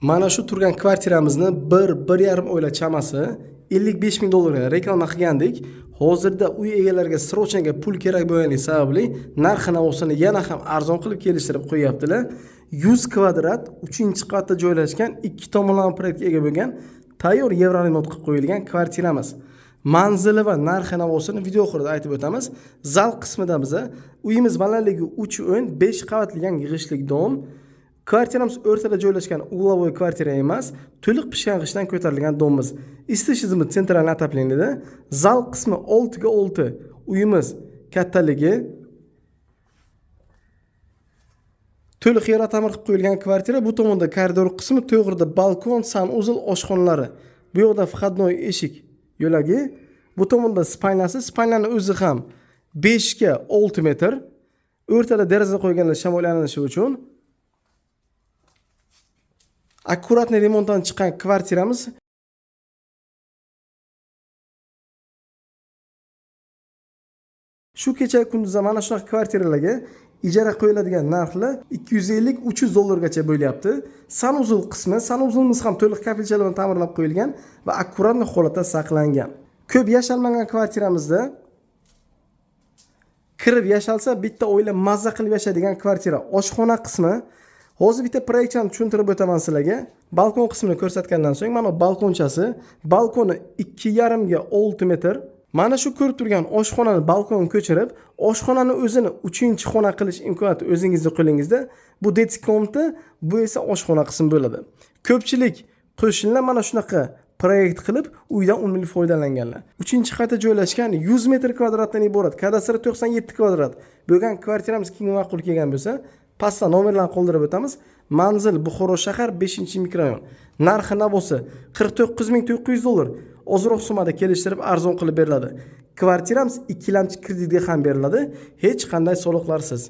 Mana shu turgan kvartiramizni 1-1,5 oylar chamasi 55 ming dollarga reklama qilgandik. Hozirda uy egalariga срочно pul kerak bo'lganligi sababli narxi navosini yana ham arzon qilib kelishtirib qo'yaptilar. 100 kvadrat 3-qavatda joylashgan, 2 tomonlama proyektga ega bo'lgan, tayyor yevroremont qilib qo'yilgan kvartiramiz. Manzili va narxi navosini video oxirida aytib o'tamiz. Zal qismida biza uyimiz balandligi 3.5 5 qavatli yangi g'ishtlik dom. Kvartiramiz o'rtada joylashgan угловой kvartira emas, to'liq pishgan g'ishtdan ko'tarilgan domimiz. Isitish tizimi sentral отоплениеda. Zal qismi 6 ga 6. Uyimiz kattaligi to'liq yera'tamir qilib qo'yilgan kvartira. Bu tomonda koridor qismi, to'g'rida balkon, sanuzl, oshxonalari. Bu yoqda входной eshik yo'lagi. Bu tomonda spalnyasi, spalnyani o'zi ham 5 ga 6 metr. O'rtada deraza qo'yganlar shamol aylanishi uchun. Akkuratniy remontdan chiqqan kvartiramiz. Shu kecha kunduzda mana shunaqa kvartiralarga ijara qo'yiladigan narxlar 250-300 dollargacha bo'lyapti. Sanuzl qismi, sanuzlimiz ham to'liq kafelchalar bilan ta'mirlab qo'yilgan va akkuratniy holatda saqlangan. Ko'p yashalmagan kvartiramizda kirib yashalsa bitta oila mazza qilib yashaydigan kvartira. Oshxona qismi, hozir bitta proyektchani tushuntirib o'taman sizlarga. Balkon qismini ko'rsatgandan so'ng mana balkonchasi, balkoni 2,5 ga 6 metr. Mana shu ko'rib turgan oshxonani balkon ko'chirib, oshxonani o'zini 3-xona qilish imkoniyati o'zingizning qo'lingizda. Bu детский комната, bu esa oshxona qismi bo'ladi. Ko'pchilik qo'shnilar mana shunaqa proyekt qilib, uydan unumli foydalanganlar. 3-qavatda joylashgan 100 metr kvadratdan iborat, kadastri 97 kvadrat bo'lgan kvartiramiz kimga ma'qul kelgan bo'lsa, pastda nomerlarni qoldirib o'tamiz. Manzil Buxoro shahar 5-mikrorayon. Narxi navosi 49 900 dollar. Ozroq summada kelishtirib arzon qilib beriladi. Kvartiramiz ikkilamchi kreditga ham beriladi, hech qanday soliqlarsiz.